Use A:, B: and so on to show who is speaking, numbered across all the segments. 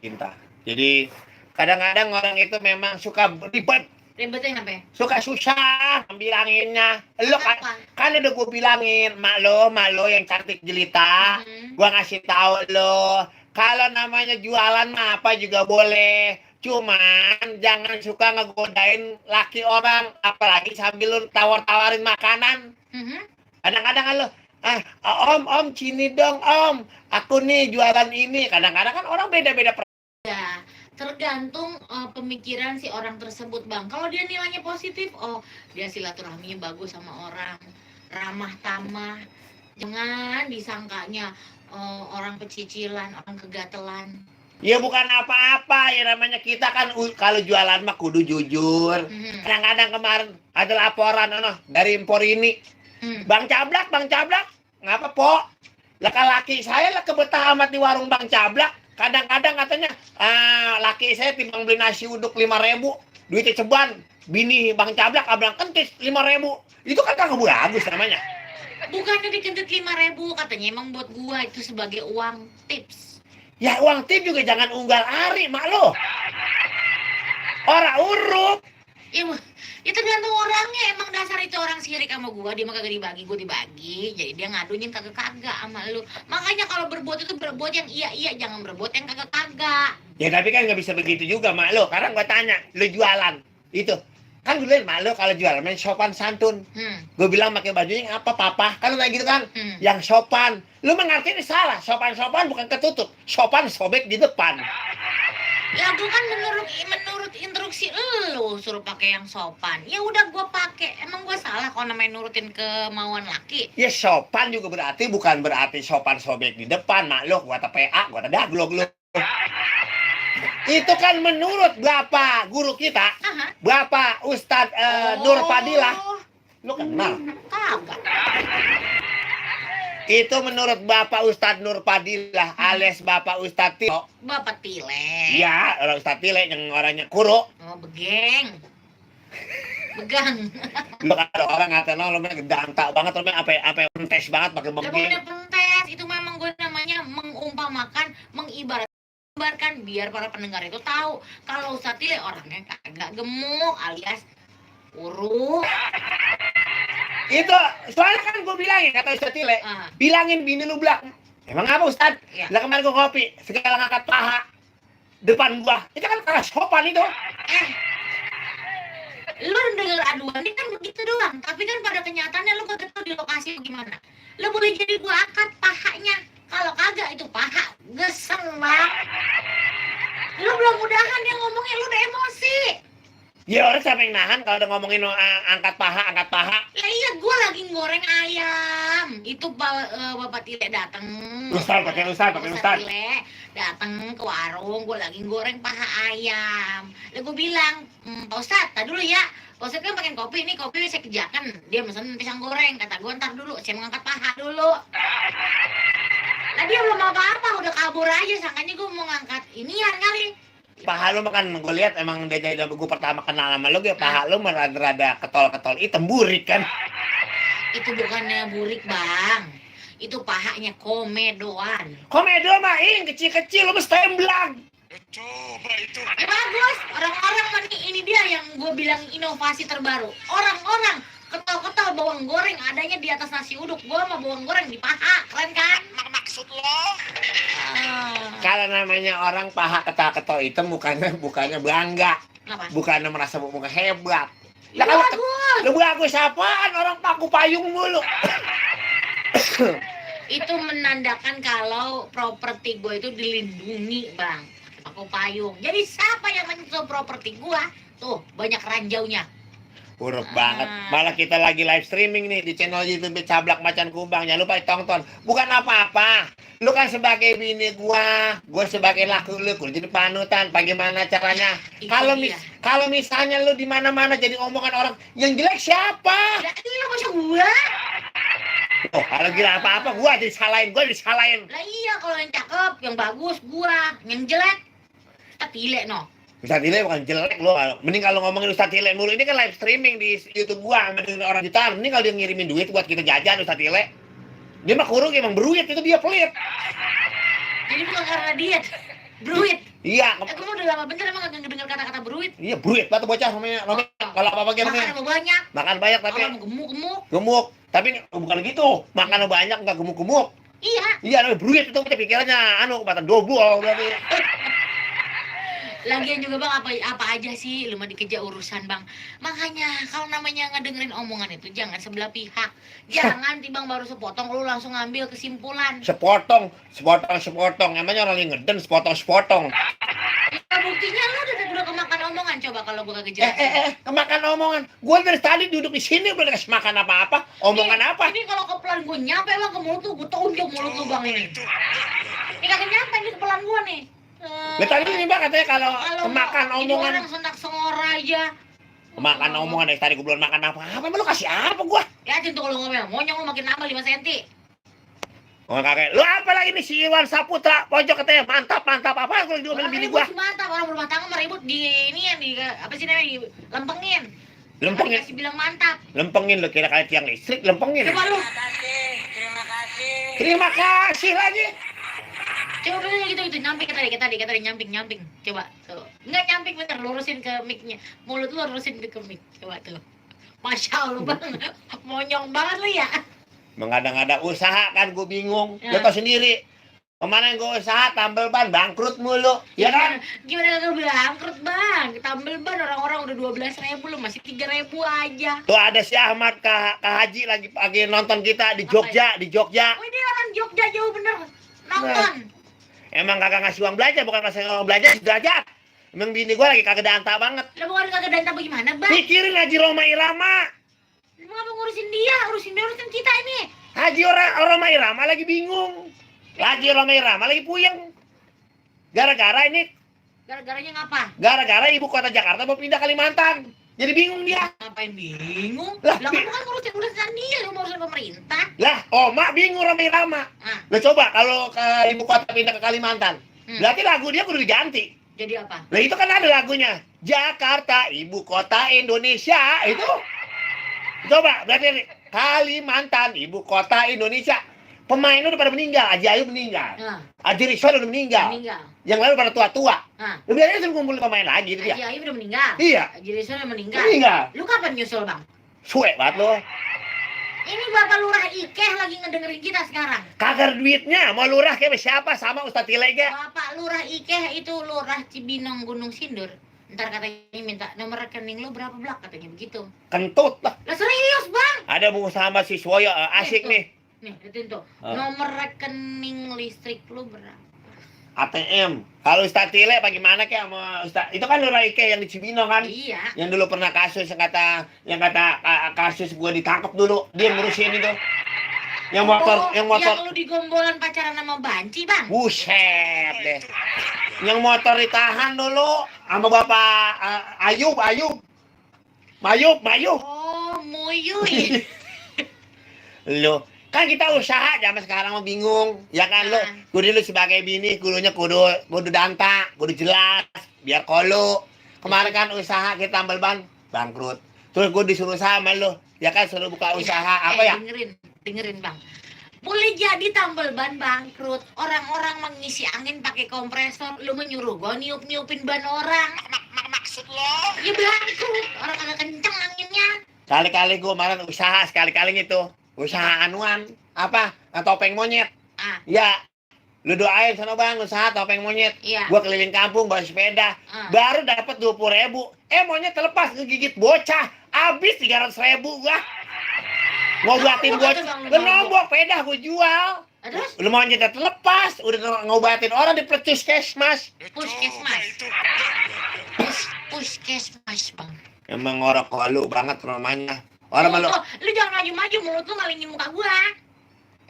A: cinta. Jadi kadang-kadang orang itu memang suka ribet.
B: Ribetnya kenapa ya?
A: Suka susah bilanginnya. Lo
B: Kenapa?
A: kan udah gue bilangin, mak lo yang cantik jelita. Gue ngasih tahu lo, kalau namanya jualan mah apa juga boleh. Cuman jangan suka ngegodain laki orang, apalagi sambil lo tawar-tawarin makanan. Kadang-kadang kan lo, om sini dong om, aku nih jualan ini. Kadang-kadang kan orang beda-beda.
B: Ya, tergantung pemikiran si orang tersebut, Bang. Kalau dia nilainya positif, oh dia silaturahminya bagus sama orang, ramah tamah. Jangan disangkanya orang pecicilan, orang kegatelan.
A: Ya bukan apa-apa, ya namanya kita kan kalau jualan mah kudu jujur. Kadang-kadang kemarin ada laporan dari impor ini. Bang Cablak, ngapa po? Laki saya lah kebetah amat di warung Bang Cablak. Kadang-kadang katanya, laki saya timbang beli nasi uduk 5.000, duitnya ceban. Bini Bang Cablak abang kentis 5.000. Itu kan kagak bagus namanya.
B: Bukannya dikentit 5.000, katanya emang buat gua itu sebagai uang tips.
A: Ya uang tip juga jangan unggal ari, mak lo. Orang urup.
B: Ya tergantung orangnya. Emang dasar itu orang sirik sama gua, dia mah kagak dibagi, gua dibagi. Jadi dia ngadunya kagak-kagak sama lu. Makanya kalau berbuat itu berbuat yang iya, jangan berbuat yang kagak-kagak.
A: Ya tapi kan nggak bisa begitu juga, mak lo. Karena gua tanya, lu jualan itu kan gue bilang, mak lo kalau jualan main sopan santun. Gue bilang pakai bajunya yang apa, papa? Kan kayak gitu kan, yang sopan. Lu mengerti ini salah. Sopan-sopan bukan ketutup, sopan sobek di depan.
B: Ya gue kan menurut instruksi lu suruh pakai yang sopan. Ya udah gue pakai. Emang gue salah kalau namanya nurutin kemauan laki?
A: Ya sopan juga berarti bukan berarti sopan sobek di depan, mak lo. Gua PA, gua daglog lu. Itu kan menurut Bapak guru kita, Bapak Ustadz Nur Fadilah. Lu kenal?
B: Kagak.
A: Itu menurut Bapak Ustadz Nur Fadilah alias Bapak Ustadz Tile.
B: Bapak Tile?
A: Ya, orang Ustadz Tile yang orangnya kuro.
B: Oh, begeng. Begang.
A: Lu kata orang ngatain lo gedanta banget, lo apa pentes banget pakai begeng.
B: Udah pentes, itu memang gue namanya mengumpamakan, mengibaratkan biar para pendengar itu tahu kalau Ustadz Tile orangnya kagak gemuk alias uruk.
A: Itu soalnya kan gue bilangin kata Ustadz Tile, bilangin bini lu belak. Emang apa Ustadz? Lah kemarin gue kopi, segala ngangkat paha depan gua. Itu kan karena sopan itu.
B: Lu denger aduan ini kan begitu doang, tapi kan pada kenyataannya lu kagak tahu di lokasi gimana. Lu boleh jadi gua angkat pahanya, kalau kagak itu paha geseng bang. Lu belum udahan dia ngomongin, lu udah emosi.
A: Ya orang siapa yang nahan kalau udah ngomongin angkat paha.
B: Ya iya, gua lagi goreng ayam. Itu Bapak Tile datang.
A: Ustaz.
B: Tile datang ke warung, gua lagi goreng paha ayam. Lalu gua bilang, Pak Ustadz, tar dulu ya. Pak Ustadz kan pengen kopi, ini kopi saya kerjakan. Dia mesen pisang goreng, kata gua ntar dulu, saya mengangkat paha dulu. Nah dia belum apa-apa, udah kabur aja, sangkanya gua mau ngangkat inian kali.
A: Paha lu makan, gue lihat emang dia jadi gue pertama kenal sama lu, paha lu rada ketol hitam burik kan.
B: Itu bukannya burik bang, itu pahanya komedoan.
A: Komedo mah kecil-kecil lu mesti temblang.
C: Coba itu.
B: Bagus, orang-orang ini dia yang gue bilang inovasi terbaru. Orang-orang ketol-ketol bawang goreng adanya di atas nasi uduk, gue mah bawang goreng di paha, keren kan?
C: Maksud lo?
A: Kalau namanya orang paha ketol hitam bukannya bangga.
B: Apa?
A: Bukannya merasa muka hebat.
B: Lah bagus.
A: Lu bagus apaan? Orang paku payung mulu.
B: Itu menandakan kalau properti gue itu dilindungi bang, paku payung. Jadi siapa yang menyentuh properti gue tuh banyak ranjaunya.
A: Urut banget. Malah kita lagi live streaming nih di channel YouTube Cablak Macan Kumbang. Jangan lupa ditonton. Bukan apa-apa. Lu kan sebagai bini gua sebagai laki lu jadi panutan. Bagaimana caranya? Kalau misalnya lu di mana-mana jadi omongan orang, yang jelek siapa?
B: Ya ini masa gua.
A: Oh, kalau gila apa-apa gua disalahin.
B: Lah iya, kalau yang cakep, yang bagus gua, yang jelek Ustadz Tile no.
A: Ustadz Tile bukan jelek lo. Mending kalau ngomongin Ustadz Tile mulu, ini kan live streaming di YouTube gua sama orang jutaan. Mending kalau dia ngirimin duit buat kita jajan Ustadz Tile. Dia mah kurung emang beruit, itu dia pelit.
B: Jadi bukan karena diet. Bruit.
A: Iya,
B: Gue udah lama bener emang gak ngedenger kata-kata bruit.
A: iya bruit banget bocah namanya. Kalau apa-apa gitu
B: Makan
A: namanya.
B: mau banyak.
A: Makan banyak tapi
B: Orang mau gemuk-gemuk.
A: gemuk. Tapi bukan gitu. Makan banyak enggak gemuk-gemuk.
B: Iya.
A: Iya, namanya bruit itu pikirannya kebatan dobol berarti.
B: Lagian juga bang, apa aja sih lu mah dikejar urusan bang. Makanya kalau namanya ngedengerin omongan itu jangan sebelah pihak. Jangan bang baru sepotong lu langsung ngambil kesimpulan.
A: Sepotong. Emangnya orang yang ngeden sepotong.
B: Ya, buktinya lu udah kemakan omongan. Coba kalau gua kagak jelasin.
A: Kemakan omongan. Gua dari tadi duduk di sini belum dikasih makan apa-apa. Omongan apa?
B: Ini kalau kepelan gua nyampe bang ke mulut tuh, gua tonjok mulut lu bang ini. Ini kagak nyampe ini kepelan gua nih.
A: Nah, tadi nih Mbak katanya kalau kemakan
B: Ini
A: omongan.
B: orang sentak sengora aja.
A: Makan omongan dari tadi gua belum makan apa-apa. Emang lu kasih apa gua?
B: Ya tuh kalau ngomel, monyong lu makin nambah 5 cm.
A: Oh kakek, lu apa lagi nih si Iwan Saputra pojok katanya mantap apa gua diomelin bini gua.
B: Mantap, orang berumah tangga meribut di ini yang di apa sih namanya lempengin.
A: Lempengin.
B: Kasih bilang mantap.
A: Lempengin lu kira kali tiang listrik lempengin.
B: Coba lu.
A: Terima kasih lagi.
B: Coba dulu gitu nyamping ke tadi nyamping. Coba tuh. Enggak nyamping bener, lurusin ke mic-nya. Mulut lu lurusin ke mic. Coba tuh. Masya Allah bang, monyong banget lu ya.
A: Mengada-ngada usaha kan gua bingung.
B: Ya.
A: Lu tau sendiri. Kemarin gua usaha tambel ban bangkrut mulu, ya kan?
B: Gimana kagak bangkrut bang? Tambel ban orang-orang udah 12.000 lu masih 3.000 aja.
A: Tuh ada si Ahmad Kak Haji lagi nonton kita di Jogja,
B: Oh ini orang Jogja jauh bener nonton.
A: Emang kagak ngasih uang belanja, bukan masalah uang belanja derajat. Emang bini gua lagi kagak danta banget.
B: Lah bukan kagak danta bagaimana bang?
A: Pikirin Haji Roma Irama.
B: Lu ngapa ngurusin dia? Urusin kita ini.
A: Haji Roma Irama lagi bingung. Haji Roma Irama lagi puyeng. Gara-gara ini,
B: Gara-garanya ngapa?
A: gara-gara ibu kota Jakarta mau pindah Kalimantan. Jadi bingung dia.
B: Ngapain bingung?
A: Lah,
B: Lah kan bukan ngurusin urusan dia, lu mau urusan pemerintah.
A: Lah, Oma bingung Roma Irama.
B: Ah,
A: Lah coba kalau ke ibu kota pindah ke Kalimantan. Berarti lagu dia kudu diganti.
B: jadi apa?
A: Lah itu kan ada lagunya. Jakarta, ibu kota Indonesia. Itu. Coba, berarti Kalimantan, ibu kota Indonesia. Pemainnya udah pada meninggal. Haji Ayub meninggal.
B: Nah,
A: Haji Rizwan udah meninggal.
B: meninggal.
A: Yang lalu pada tua-tua.
B: Nah,
A: Lu biasanya suruh kumpulin pemain lagi itu dia.
B: Haji Ayub udah meninggal.
A: Iya.
B: Haji Rizwan udah meninggal.
A: Meninggal.
B: Lu kapan nyusul bang?
A: Suwe banget lo.
B: Ini Bapak Lurah Ikeh lagi ngedengerin kita sekarang.
A: Kagak duitnya. Mau lurah kayak siapa? Sama Ustadz Tilege.
B: Bapak Lurah Ikeh itu Lurah Cibinong Gunung Sindur. Ntar katanya minta nomor rekening lu berapa blak katanya begitu.
A: Kentut lah.
B: Lah serius bang?
A: Ada buku sama si Swoyo. Asik
B: Itu.
A: nih.
B: Nih, liatin tuh.
A: Ah.
B: Nomor rekening listrik lu berapa?
A: ATM. Kalau Ustadz Tile bagaimana kayak sama Ustadz? Itu kan lurah Ike yang di Cibinong kan?
B: Iya.
A: Yang dulu pernah kasus yang kata kasus gue ditangkap dulu. Dia ngurusin itu. Yang motor.
B: Yang lu digombolan pacaran sama Banci bang?
A: Buset deh. Yang motor ditahan dulu sama Bapak Ayub.
B: Oh, Muyuy.
A: Lu kan kita usaha zaman sekarang mah bingung. Ya kan lu, kudu lu sebagai bini kudunya kudu danta, kudu jelas biar kolo. Kemarin kan usaha kita tambal ban bangkrut. Terus gue disuruh sama lu, ya kan suruh buka usaha apa ya?
B: Dengerin bang. Boleh jadi tambal ban bangkrut. Orang-orang mengisi angin pakai kompresor, lu menyuruh gua niupin ban orang.
C: Maksud lo?
B: Ya bangkrut. Orang agak kenceng anginnya.
A: Kali-kali gue kemarin usaha sekali-kali gitu. Usaha anuan apa? Topeng monyet.
B: Ah,
A: Ya, lu doain sana bang usaha topeng monyet.
B: iya.
A: Gua keliling kampung bawa sepeda.
B: Ah.
A: Baru dapat 20.000. Monyet terlepas kegigit bocah. Habis 300.000 gua. Ngobatin bocah. Lu nombok sepeda gua jual.
B: Terus
A: Lu monyetnya terlepas. Udah ngobatin orang di puskesmas.
B: Puskesmas. Puskesmas bang.
A: Emang ngorok lu banget rumahnya. Orang malu.
B: Lu jangan maju-maju, mulut lu ngalingin muka gua.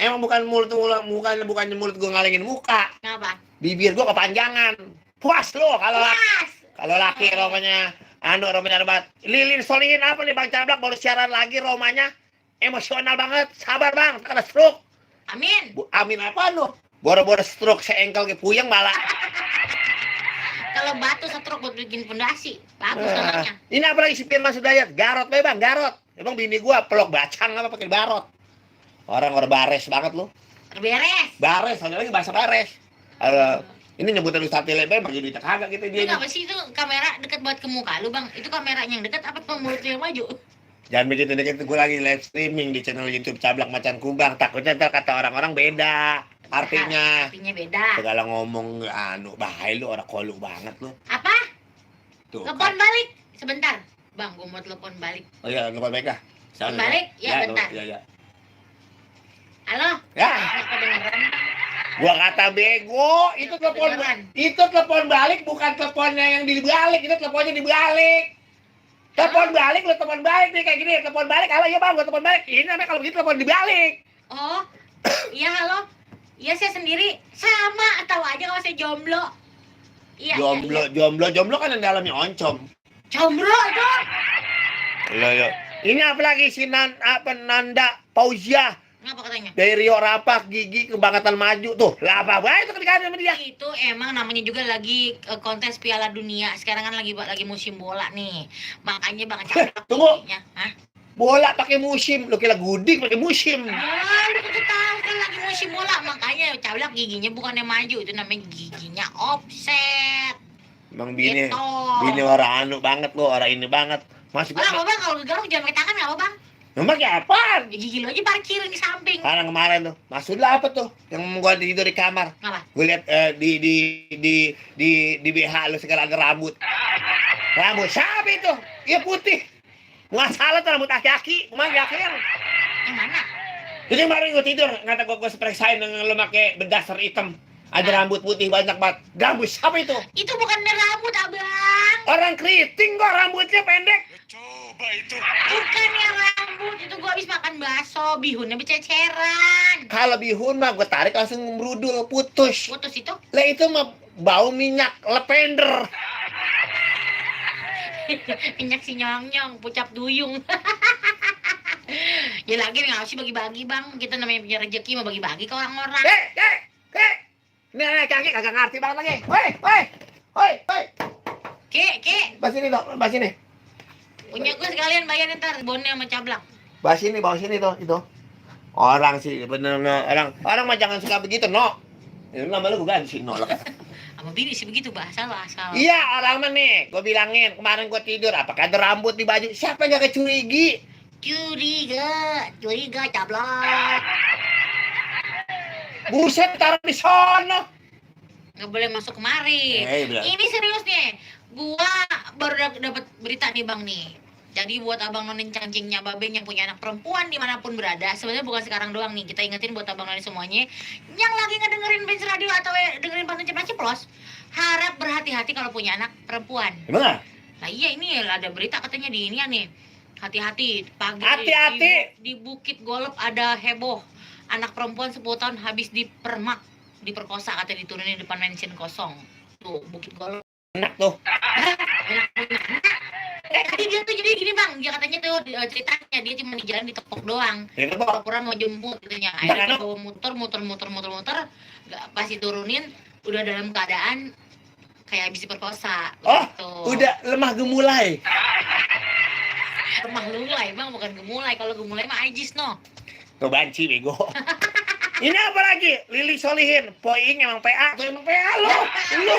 A: Emang bukan bukannya mulut gua ngalingin muka.
B: Kenapa?
A: Bibir gua kepanjangan. Puas lo
B: Puas.
A: kalau laki romanya romanya banget. Lilin solihin apa nih Bang Cablak baru siaran lagi romanya. Emosional banget. Sabar Bang, kena stroke.
B: Amin.
A: Amin apa lu? Boro-boro stroke seengkel ke puyeng malah.
B: Kalau batu setruk buat bikin fondasi, bagus namanya.
A: Ini apa lagi si Firman Sudayat? Garot be Bang, garot. Emang bini gua pelok bacang apa pakai barot. Orang bares banget lu.
B: Terberes.
A: Bares, ada lagi bahasa bares. Ini nyebutin Ustaz Lepe bagi duit kagak gitu
B: Lu
A: dia.
B: ngapa sih itu kamera dekat banget ke muka lu bang? Itu kameranya yang dekat apa tuh mulut lu yang maju?
A: Jangan begitu deket, gue lagi live streaming di channel YouTube Cablak Macan Kumbang. Takutnya ntar kata orang-orang beda artinya.
B: Artinya beda.
A: Segala ngomong anu bahaya lu, orang kolu banget lu.
B: Apa?
A: Tuh.
B: Telepon balik. Sebentar. Bang, gua mau telepon balik.
A: Oh iya, telepon baik dah.
B: Telepon balik? Ya, bentar.
A: Iya.
B: Halo?
A: Ya,
B: Nggak kedengeran.
A: gua kata bego, itu telepon
B: Kedengeran.
A: itu telepon balik bukan teleponnya yang dibalik, itu teleponnya dibalik. Telepon balik, lu telepon balik nih kayak gini, telepon balik. Halo, iya Bang, gua telepon balik. Ini namanya kalau begitu telepon dibalik.
B: Oh, iya halo. Iya saya sendiri. Sama, tahu aja kalau saya jomblo. Iya,
A: Jomblo kan yang dalamnya oncom.
B: Jomblo itu.
A: Lo. Ini apa lagi si Nanda Fauzia
B: Ngapa katanya?
A: dari Rio Rapak Gigi Kebangkatan Maju tuh. Lah apa baik itu ketika sama dia.
B: Itu emang namanya juga lagi kontes Piala Dunia. Sekarang kan lagi musim bola nih. Makanya Bang Caplak
A: Tunggu.
B: giginya. Hah?
A: Bola pakai musim, lo kira gudik pakai musim.
B: Ya, lu tuh tahu kan lagi musim bola. Makanya Caplak giginya bukannya maju, itu namanya giginya offset.
A: Emang bini
B: Gitu.
A: orang anu banget lo, orang ini banget. Masih
B: Bang, apa bang? Kalau garuk jangan pakai tangan, apa bang?
A: Nomor kayak apaan?
B: Ya, gigi lu aja parkir di samping.
A: Karena kemarin tuh, maksudnya apa tuh? Yang gua tidur di kamar.
B: Ngapa?
A: Gue lihat di BH lu segala ada rambut. Rambut siapa itu? Iya putih. Nggak salah tuh rambut aki-aki. Emang aki yang.
B: Yang mana?
A: Jadi kemarin gue tidur, ngata gue periksain dengan lu pakai berdasar hitam. Ada rambut putih banyak banget. Rambut siapa itu?
B: Itu bukan rambut, abang.
A: Orang keriting kok rambutnya pendek.
C: Ya coba itu.
B: Bukan yang rambut. Itu gua habis makan bakso, bihunnya bececeran.
A: Kalau bihun mah gue tarik langsung merudul, putus.
B: Putus itu.
A: Lah itu mah bau minyak lavender.
B: Minyak si nyong-nyong, pucap duyung. Ya lagi nggak sih bagi-bagi bang. Kita namanya punya rezeki mau bagi-bagi ke orang-orang.
A: Ini anak kaki kagak ngerti banget lagi. Woi.
B: Ke.
A: Bahas ini dong, bahas ini.
B: Punya gue sekalian bayarin ntar bonnya sama Cablak.
A: Bahas ini, bawa sini tuh, itu. Orang sih bener orang mah jangan suka begitu, no. Itu nama lu gue ganti no lah.
B: Sama bini sih begitu bahasa lo asal.
A: Iya, orang mah nih, gue bilangin kemarin gue tidur, apakah ada rambut di baju? Siapa yang gak kecurigi?
B: Curiga Cablak.
A: Buset, taruh di sono.
B: Nggak boleh masuk kemari.
A: Bener.
B: Ini serius nih. Gua baru dapat berita nih bang nih. Jadi buat abang nonin cangcingnya babeng yang punya anak perempuan dimanapun berada, sebenarnya bukan sekarang doang nih. Kita ingetin buat abang nonin semuanya yang lagi ngedengerin Benz Radio atau dengerin Pantun Ceplos, harap berhati-hati kalau punya anak perempuan.
A: Gimana?
B: Nah iya ini ada berita katanya di ini ya nih. Hati-hati pagi
A: Hati-hati.
B: di Bukit Golep ada heboh. Anak perempuan 10 tahun habis diperkosa katanya diturunin depan mansion kosong. Tuh Bukit Golep.
A: Enak tuh.
B: Tadi dia tuh jadi gini bang, dia katanya tuh ceritanya dia cuma di jalan ditepok doang.
A: Itu kok.
B: Pura-pura mau jemput katanya. Akhirnya dia bawa muter, pas diturunin udah dalam keadaan kayak habis diperkosa.
A: Oh,
B: Gitu.
A: udah lemah gemulai.
B: Lemah lulai bang, bukan gemulai. Kalau gemulai mah ajis no.
A: Tuh banci bego. Ini apa lagi? Lili Solihin, Poing emang PA. Tuh emang PA lo. Lu.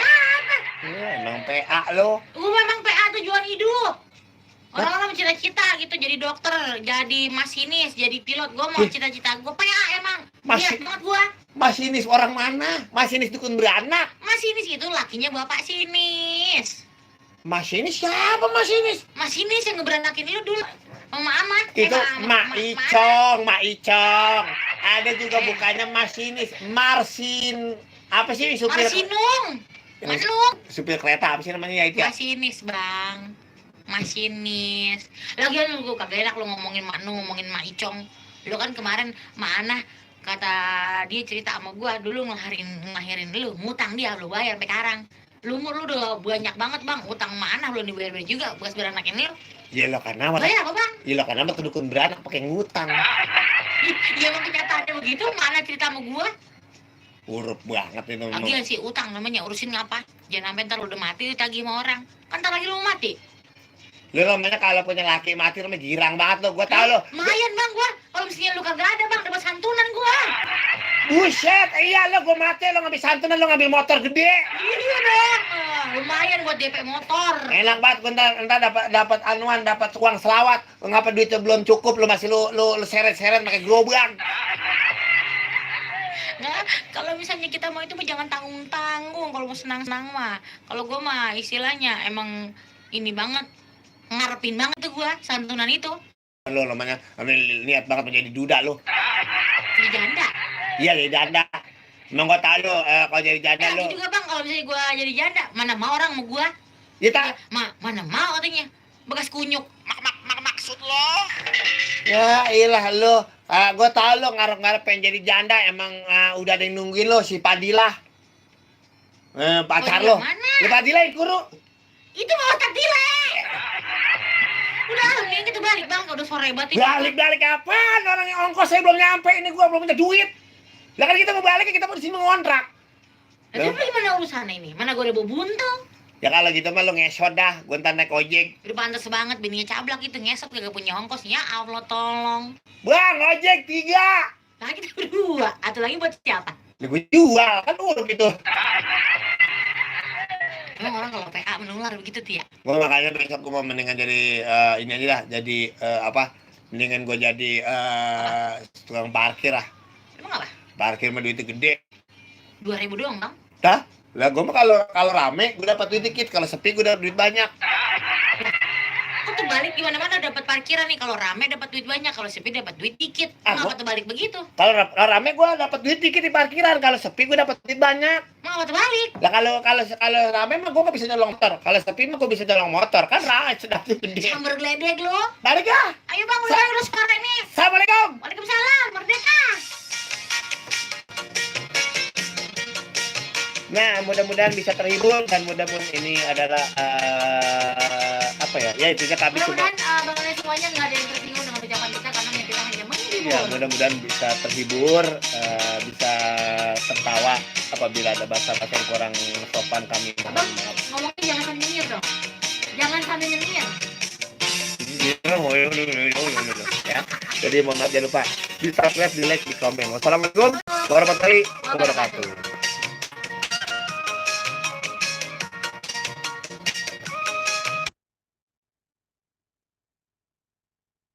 A: Iya, emang PA lo.
B: Gue memang PA tujuan hidup. Orang-orang cita-cita gitu jadi dokter, jadi masinis, jadi pilot. Gue mau cita-cita gue PA emang. Lihat banget gue.
A: Masinis orang mana? Masinis dukun beranak.
B: Masinis itu lakinya bapak sinis.
A: Masinis siapa masinis?
B: Masinis yang ngeberanakin lu dulu. Mama Amat.
A: Itu Mak Icong. Ada juga bukannya masinis, Marsin. Apa sih supir?
B: Marsinung. Manung.
A: Supir kereta apa sih namanya itu ya?
B: Masinis, Bang. Masinis. Lagian lu kagak enak lu ngomongin Mak Nung, ngomongin Mak Icong. Lu kan kemarin Mak Ana kata dia cerita sama gua dulu ngelahirin lu, ngutang dia lu bayar sampai sekarang. Lu udah banyak banget, Bang. Utang Mak Ana belum dibayar juga buat beranakin lu.
A: Ya lo karena apa?
B: Bayar apa, Bang?
A: Ya lo karena apa dukun beranak pakai ngutang.
B: Ya emang kenyataannya begitu, mana cerita sama gua.
A: Urup banget itu.
B: Lagian sih utang namanya, urusin ngapa? Jangan sampai ntar lu udah mati ditagih sama orang. Kan ntar lagi lu mati.
A: Lu namanya kalau punya laki mati namanya girang banget lo. Gua tahu lo.
B: Lumayan bang gua. Kalau misalnya lu kagak ada bang, dapat santunan gua.
A: Buset, iya lo gue mati lo ngambil santunan lo ngambil motor gede.
B: Iya dong. Lumayan buat DP motor.
A: Enak banget gue ntar dapat anuan, dapat uang selawat. Ngapa duitnya belum cukup lo masih lo seret-seret pakai gerobak.
B: Nah, kalau misalnya kita mau itu mah jangan tanggung-tanggung kalau mau senang-senang mah. Kalau gue mah istilahnya emang ini banget, ngarepin banget tuh gue santunan itu.
A: Lo namanya niat banget menjadi duda lo.
B: Jadi janda.
A: Iya jadi janda. Emang gue tau lo kalau jadi janda lo.
B: Juga bang kalau misalnya gue jadi janda, mana mau orang mau gue?
A: Ya tak.
B: Mana mau katanya, bekas kunyuk.
C: Maksud lo?
A: Ya iyalah lo. Gue tau lo ngarep-ngarep pengen jadi janda. Emang udah ada yang nungguin lo si Padilah. Pacar lo.
B: Mana?
A: Si Padilah yang kuru.
B: Itu mau Tadile. Udah, mending kita balik bang, udah sore banget.
A: Balik apaan? Orang yang ongkos saya belum nyampe. Ini gue belum punya duit. Lah kan kita mau balik, kita mau di sini ngontrak.
B: Tapi gimana urusannya ini? Mana gue udah bawa buntung?
A: Ya kalau gitu mah lo ngesot dah. Gue ntar naik ojek.
B: Udah pantas banget bininya cablak itu ngesot kagak punya ongkos. Ya Allah tolong.
A: Bang, ojek 3.
B: Nah kita berdua. Atau lagi buat siapa?
A: Ya gue jual. Kan udah gitu.
B: Emang orang kalau PA menular begitu tuh ya?
A: Gue makanya besok gue mau mendingan jadi ini aja lah. Jadi mendingan gue jadi tukang parkir lah.
B: Emang apa?
A: Parkir mah duitnya gede.
B: 2.000 doang bang?
A: Dah? Lah gue mah kalau rame gue dapat duit dikit. Kalau sepi gue dapat duit banyak.
B: Kok terbalik gimana-mana dapat parkiran nih. Kalau rame dapat duit banyak, kalau sepi dapat duit dikit. Kenapa terbalik begitu?
A: Kalau rame gue dapat duit dikit di parkiran. Kalau sepi gue dapat duit banyak.
B: Kenapa terbalik?
A: Lah kalau rame mah gue nggak bisa nyolong motor. Kalau sepi mah gue bisa nyolong motor. Kan rame sudah gede.
B: Sambar geledek lo.
A: Balik ya.
B: Ayo bang, udah sore nih.
A: Assalamualaikum.
B: Waalaikumsalam, merdeka.
A: Nah, mudah-mudahan bisa terhibur dan mudah-mudahan ini adalah apa ya? Ya intinya kami cuma
B: Mudah-mudahan bang semuanya nggak ada yang tersinggung dengan ucapan kita karena kita hanya menghibur.
A: ya mudah-mudahan bisa terhibur, bisa tertawa apabila ada bahasa-bahasa yang kurang sopan kami mohon
B: Abang
A: maaf.
B: ngomongnya jangan sambil nyengir dong. Jangan sambil nyengir.
A: Ya. Jadi mohon maaf jangan lupa di subscribe, di like, di komen. Wassalamualaikum warahmatullahi wabarakatuh.